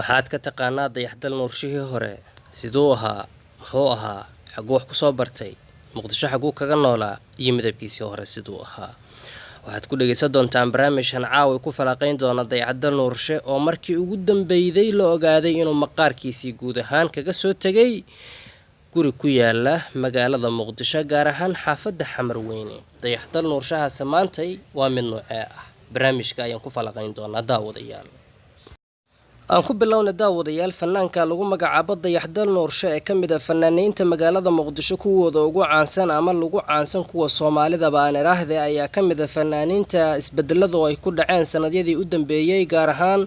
Maxaad ka taqaanaa Dayaxdal Nuurshihii hore? Siduu ahaa? Muxuu ahaa? Xaguu wax ku soo bartay? Muqdisho xaguu kaga noolaa? Iyo midabkiisii hore siduu ahaa? Waxaad ku dhegaysan doontaan barnaamijkan caawa ku falaqayn doona Dayaxdal Nuurshe oo markii ugu dambeyday la ogaaday inuu maqaarkiisii guud ahaan kaga soo tegay guri ku yaala magaalada Muqdisho, gaar ahaan xaafadda Xamarweyne. Dayaxdal Nuurshahaase maantay waa mid noocee ah? Barnaamijka ayaan ku falaqayn doonaa, daawadayaal. Aan ku bilowna, daawadayaal, fanaanka lagu magacaabo Dayaxdal Nuurshe ee ka mid ah fanaaniinta magaalada Muqdisho kuwooda ugu caansan ama lagu caansan kuwa Soomaalidaba aan iraahde, ayaa ka mid ah fanaaniinta isbedeladu ay ku dhaceen sanadyadii u dambeeyey, gaar ahaan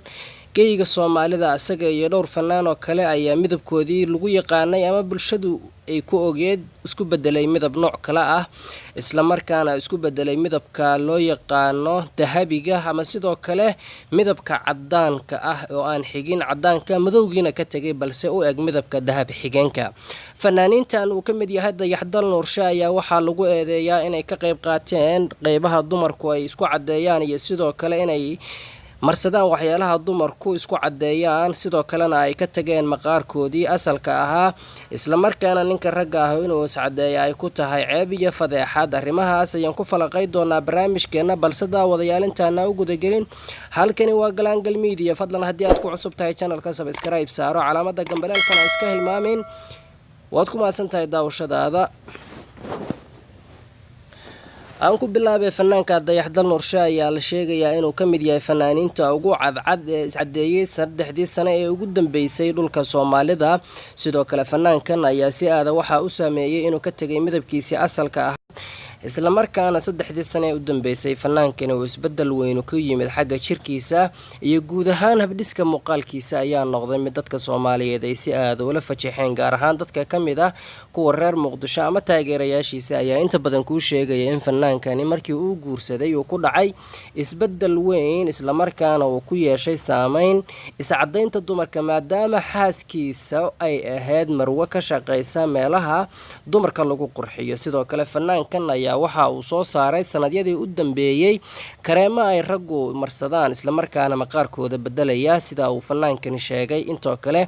geyga Soomaalida. Isaga iyo dhowr fanaan oo kale ayaa midabkoodii lagu yaqaanay ama bulshadu ay ku ogeed isku bedelay midab nooc kale ah, islamarkaana isku bedelay midabka loo yaqaano dahabiga ama sidoo kale midabka cadaanka ah oo aan xigin cadaanka, madowgiina ka tegay, balse u eg midabka dahab xigeenka. Fanaaniintan uu ka mid yahay Dayaxdal Nuurshe ayaa waxaa lagu eedeeyaa inay ka qayb qaateen qeybaha dumarku ay isku caddeeyaan iyo sidoo kale inay marsadaan waxyaalaha dumarku isku caddeeyaan, sidoo kalena ay ka tageen maqaarkoodii asalka ahaa, islamarkaana ninka ragga ah inuu iscaddeeya ay ku tahay ceeb iyo fadeexad. Arrimahaas ayaan ku falaqay doonaa barnaamijkeenna, balse daawadayaal, intaana u gudagelin, halkani waa Galaangal Media. Fadlan haddii aad ku cusub tahay channelka, subscribe saaro, calaamada gambaleelkana iska hilmaamin. Waad ku mahadsan tahay daawashadaada. Aan ku bilaabay, fanaanka Dayaxdal Nuurshe ayaa la sheegayaa inuu ka mid yahay fanaaniinta ugu cadcad ee iscadeeyey 3dii sano ee ugu dambeysay dhulka Soomaalida. Sidoo kale fanaankan ayaa si aada waxaa u saameeyey inuu ka tegay midabkiisii asalka ah, islamarkaana 3dii sano ee u dambeysay fanaankani uu isbedel weynu ku yimid xagga jirkiisa iyo guud ahaan habdhiska muuqaalkiisa ayaa noqday mid dadka Soomaaliyeed ay si aada ula fajaxeen, gaar ahaan dadka ka mid ah kuwa reer Muqdisho ama taageerayaashiisa ayaa inta badan kuu sheegaya in fanaankani markii uu guursaday uu ku dhacay isbedel weyn, islamarkaana uu ku yeeshay saameyn iscadaynta dumarka, maadaama xaaskiisa ay ahayd marwo ka shaqeysa meelaha dumarka lagu qurxiyo. Sidoo kale fanaankan ayaa waxa uu soo saaray sanadyadii u dambeeyey kareemo ay raggu marsadaan, islamarkaana maqaarkooda bedelaya, sida uu fanaankani sheegay. Intoo kale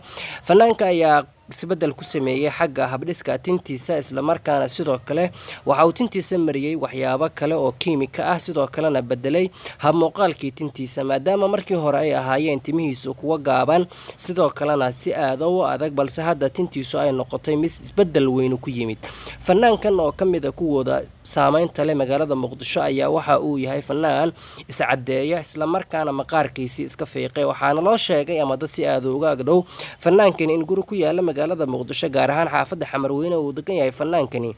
fanaanka ayaa isbedel ku sameeyey xagga habdhiska tintiisa, islamarkaana sidoo kale waxa uu tintiisa mariyey waxyaabo kale oo kiimika ah, sidoo kalena bedelay habmuuqaalkii tintiisa, maadaama markii hore ay ahaayeen timihiisu kuwa gaaban, sidoo kalena si aada u adag, balse hadda tintiisu ay noqotay mid isbedel weynu ku yimid. Fanaankan oo ka mid ah kuwooda saameynta leh magaalada Muqdisho ayaa waxa uu yahay fanaan iscadeeya, islamarkaana maqaarkiisii iska fiiqay. Waxaana loo sheegay ama dad si aada uga agdhow fanaankani in guri ku yaala magaalada Muqdisho, gaar ahaan xaafadda Xamarweyne uu degan yahay fanaankani,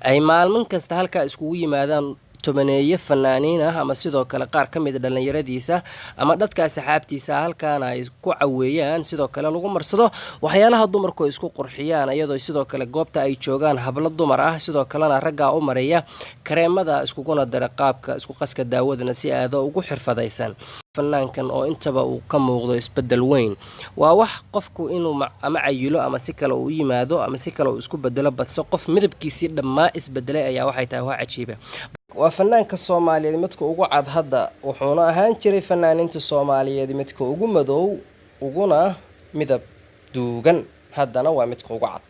ay maalmin kasta halkaa iskugu yimaadaan tobaneeye fanaaniin ah ama sidoo kale qaar ka mid ah dhallinyaradiisa ama dadka asxaabtiisa, halkaana ay ku caweeyaan, sidoo kale lagu marsado waxyaalaha dumarku ay isku qurxiyaan, iyadoo sidoo kale goobta ay joogaan hablo dumar ah, sidoo kalena raggaa u maraya kareemada iskuguna dara qaabka isku qaska daawadana si aada ugu xirfadaysan. Fanaankan oo intaba uu ka muuqdo isbedel weyn waa wax qofku inuu ama cayilo ama si kale uu yimaado ama si kale uu isku bedelo, balse qof midabkiisii dhammaa isbedelay ayaa waxay tahay wax cajiiba. Waa fanaanka Soomaaliyeed midka ugu cad hadda, wuxuuna ahaan jiray fanaaniinta Soomaaliyeed midka ugu madow uguna midab duugan, haddana waa midka ugu cad.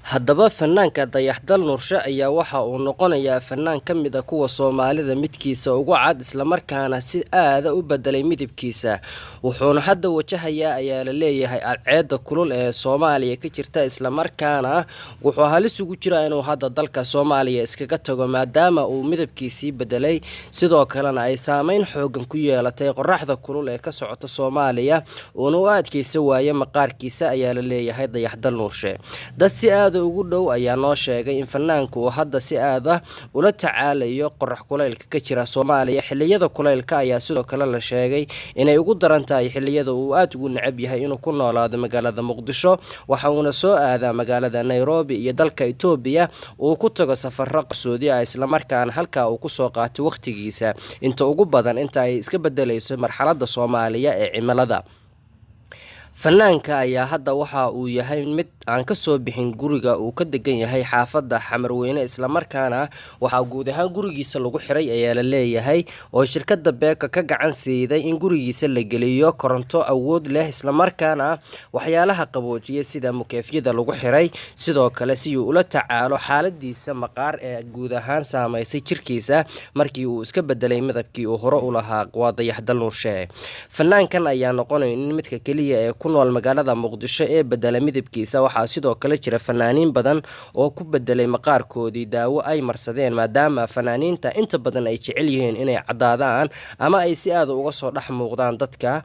Haddaba fanaanka Dayaxdal Nuurshe ayaa waxa uu noqonayaa fanaan ka mid ah kuwa Soomaalida midkiisa ugu cad, islamarkaana si aada u bedelay midabkiisa. Wuxuuna hadda wajahayaa ayaa la leeyahay cadceedda kulul ee Soomaaliya ka jirta, islamarkaana wuxuu halis ugu jiraa inuu hadda dalka Soomaaliya iskaga tago, maadaama uu midabkiisii bedelay, sidoo kalena ay saameyn xoogan ku yeelatay qoraxda kulul ee ka socota Soomaaliya, uuna u adkeysa waaye maqaarkiisa ayaa la leeyahay Dayaxdal Nuurshe. Dad si aada ugu dhow ayaa noo sheegay in fanaanku uu hadda si aada ula tacaalayo qorax kulaylka ka jira Soomaaliya. Xiliyada kulaylka ayaa sidoo kale la sheegay inay ugu daran tahay xiliyada uu aada ugu necab yahay inuu ku noolaado magaalada Muqdisho. Waxa uuna soo aadaa magaalada Nairobi iyo dalka Itoobiya uu ku tago safaro qarsoodi ah, islamarkaana halkaa uu kusoo qaatay wakhtigiisa inta ugu badan inta ay iska bedelayso marxaladda Soomaaliya ee cimilada. Fanaanka ayaa hadda waxa uu yahay mid aan kasoo bixin guriga uu ka degan yahay xaafadda Xamarweyne, islamarkaana waxaa guud ahaan gurigiisa lagu xiray ayaa la leeyahay oo shirkadda Beeka ka gacan siiday in gurigiisa la geliyo koronto awood leh, islamarkaana waxyaalaha qaboojiya sida mukeefyada lagu xiray, sidoo kale si uu ula tacaalo xaaladiisa maqaar ee guud ahaan saameysay jirkiisa markii uu iska bedelay midabkii uu hore u lahaa. Waa Dayaxdal Nuurshe. Fanaankan ayaa noqonaynin midka keliya ee ku nool magaalada Muqdisho ee bedela midabkiisa. Waxaa sidoo kale jira fanaaniin badan oo ku bedelay maqaarkoodii daawo ay marsadeen, maadaama fanaaniinta inta badan ay jecel yihiin inay caddaadaan ama ay si aada uga soo dhex muuqdaan dadka.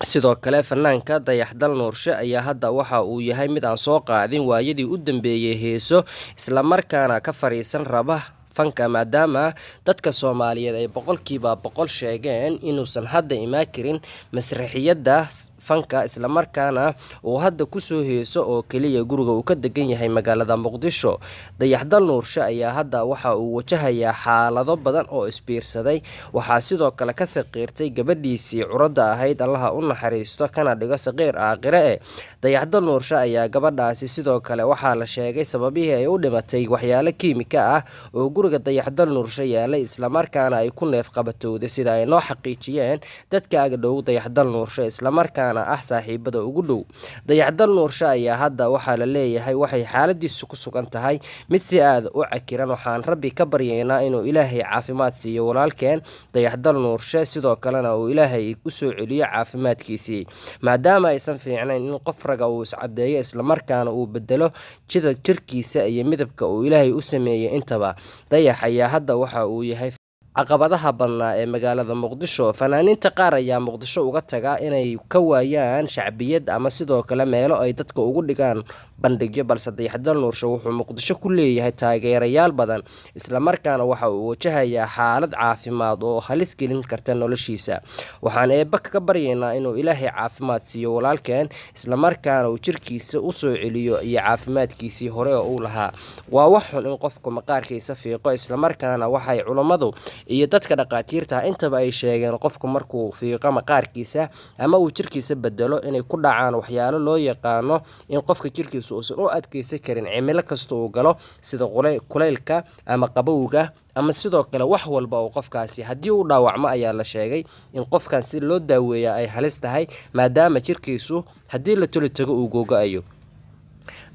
Sidoo kale fanaanka Dayaxdal Nuurshe ayaa hadda waxa uu yahay mid aan soo qaadin waayadii u dambeeyey heeso, islamarkaana ka fariisan raba fanka, maadaama dadka Soomaaliyeed ay 100% sheegeen inuusan hadda imaan karin masraxiyadda fanka, islamarkaana uu hadda kusoo heeso oo keliya guriga uu ka degan yahay magaalada Muqdisho. Dayaxdal Nuurshe ayaa hadda waxa uu wajahayaa xaalado badan oo isbiirsaday. Waxaa sidoo kale ka saqiirtay gabadhiisii curadda ahayd, Allaha u naxariisto kana dhigo saqiir aakhire e. Dayaxdal Nuurshe ayaa gabadhaasi sidoo kale waxaa la sheegay sababihii ay u dhimatay waxyaalo kiimika ah oo guriga Dayaxdal Nuurshe yaalay, islamarkaana ay ku neef qabatowday, sida ay noo xaqiijiyeen dadka agdhow Dayaxdal Nuurshe, islamarkaana ah saaxiibada ugu dhow. Dayaxdal Nuurshe ayaa hadda waxaa la leeyahay waxay xaaladiisu ku sugan tahay mid si aada u cakiran. Waxaan Rabbi ka baryaynaa inuu Ilaahay caafimaad siiyo walaalkeen Dayaxdal Nuurshe, sidoo kalena uu Ilaahay usoo celiyo caafimaadkiisii, maadaama aysan fiicnayn in qof raga uu iscadeeyo, islamarkaana uu bedelo jida jirkiisa iyo midabka uu Ilaahay u sameeyey intaba. Dayax ayaa hadda waxa uu yahay caqabadaha badnaa ee magaalada Muqdisho. Fanaaniinta qaar ayaa Muqdisho uga taga inay ka waayaan shacbiyad ama sidoo kale meelo ay dadka ugu dhigaan bandhigyo, balse Dayaxdal Nuurshe wuxuu Muqdisho ku leeyahay taageerayaal badan, islamarkaana waxa uu wajahayaa xaalad caafimaad oo halis gelin karta noloshiisa. Waxaan Eebba kaga baryaynaa inuu Ilaahay caafimaad siiyo walaalkeen, islamarkaana uu jirkiisa usoo celiyo iyo caafimaadkiisii hore oo uu lahaa. Waa wax xun in qofku maqaarkiisa fiiqo, islamarkaana waxay culummadu iyo dadka dhaqaatiirta intaba ay sheegeen qofku markuu fiiqo maqaarkiisa ama uu jirkiisa bedelo inay ku dhacaan waxyaalo loo yaqaano in qofka jirkiisa uusan u adkeysan karin cimilo kasta uu galo, sida kulaylka ama qabowga ama sidoo kale wax walba oo qofkaasi haddii uu dhaawacmo ayaa la sheegay in qofkan si loo daaweeya ay halis tahay, maadaama jirkiisu haddii la toli tago uu googo-ayo.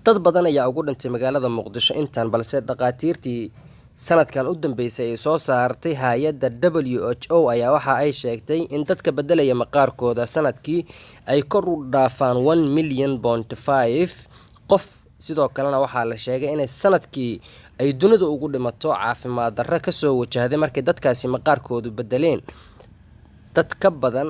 Dad badan ayaa ugu dhintay magaalada Muqdisho intan, balse dhaqaatiirtii sanadkan u dambeysay ay soo saartay hay-adda WHO ayaa waxa ay sheegtay in dadka bedelaya maqaarkooda sanadkii ay kor u dhaafaan 1.5 million qof. Sidoo kalena waxaa la sheegay inay sanadkii ay dunida ugu dhimato caafimaad darro kasoo wajahday markay dadkaasi maqaarkoodu bedeleen dad ka badan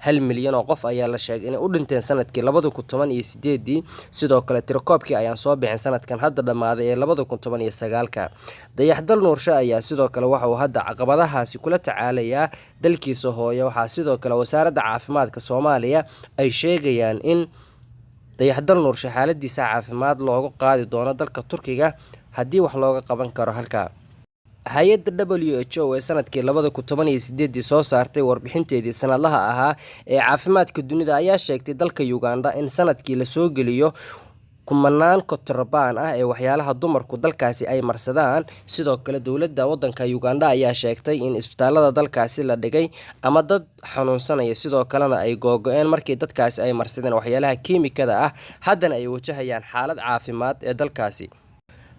1 milyan oo qof ayaa la sheegay inay u dhinteen sanadkii 2018-dii. Sidoo kale tirakoobkii ayaan soo bixin sanadkan hadda dhammaaday ee 2019-ka. Dayaxdal Nuurshe ayaa sidoo kale waxa uu hadda caqabadahaasi kula tacaalayaa dalkiisa hooyo. Waxaa sidoo kale wasaaradda caafimaadka Soomaaliya ay sheegayaan in Dayaxdal Nuurshe xaaladiisa caafimaad looga qaadi doono dalka Turkiga haddii wax looga qaban karo halka. Hay-adda WHO ee sanadkii 2018-dii soo saartay warbixinteedii sanadlaha ahaa ee caafimaadka dunida ayaa sheegtay dalka Uganda in sanadkii lasoo geliyo kumanaan kontrabaan ah ee waxyaalaha dumarku dalkaasi ay marsadaan. Sidoo kale dowladda wadanka Uganda ayaa sheegtay in isbitaalada dalkaasi la dhigay ama dad xanuunsanaya, sidoo kalena ay googo-een markii dadkaasi ay marsadeen waxyaalaha kiimikada ah, haddana ay wajahayaan xaalad caafimaad ee dalkaasi.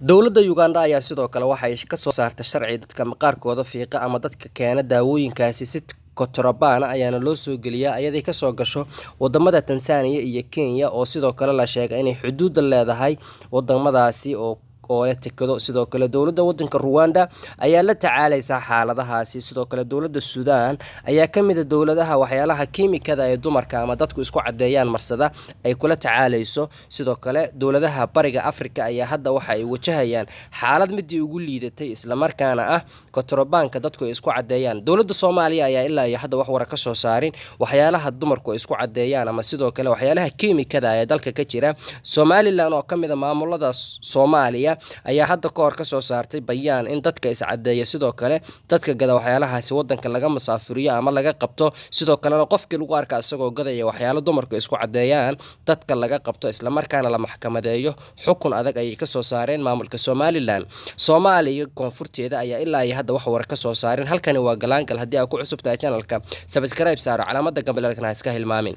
Dowladda Uganda ayaa sidoo kale waxay kasoo saartay sharci dadka maqaarkooda fiiqa ama dadka keena daawooyinkaasi si kontrabaana ayaana loo soo geliyaa, ayaday kasoo gasho wadamada Tansaaniya iyo Kenya, oo sidoo kale la sheegay inay xuduudda leedahay wadamadaasi oo leh tekado. Sidoo kale dowladda wadanka Ruwanda ayaa la tacaalaysa xaaladahaasi. Sidoo kale dowladda Suudaan ayaa ka mid a dowladaha waxyaalaha kiimikada ee dumarka ama dadku isku caddeeyaan marsada ay kula tacaalayso. Sidoo kale dowladaha Bariga Afrika ayaa hadda waxa ay wajahayaan xaalad midii ugu liidatay, islamarkaana ah kontrabaanka dadku ay isku caddeeyaan. Dowladda Soomaaliya ayaa ilaa iyo hadda wax wara ka soo saarin waxyaalaha dumarku ay isku caddeeyaan ama sidoo kale waxyaalaha kiimikada ee dalka ka jira. Somaliland oo ka mid a maamulada Soomaaliya. ayaa hadda ka hor kasoo saartay bayaan in dadka iscadeeya, sidoo kale dadka gada waxyaalahaasi, wadanka laga masaafuriyo ama laga qabto. Sidoo kalena qofkii lagu arka isagoo gadaya waxyaalo dumarku isku cadeeyaan, dadka laga qabto, islamarkaana la maxkamadeeyo. Xukun adag ayay kasoo saareen maamulka Somaliland. Soomaaliya koonfurteeda ayaa ilaa iyo hadda wax war ka soo saarin. Halkani waa Galaangal. Haddii aad ku cusub tahay channelka, subscribe saaro, calaamada gambaleelkana ha iska hilmaamin.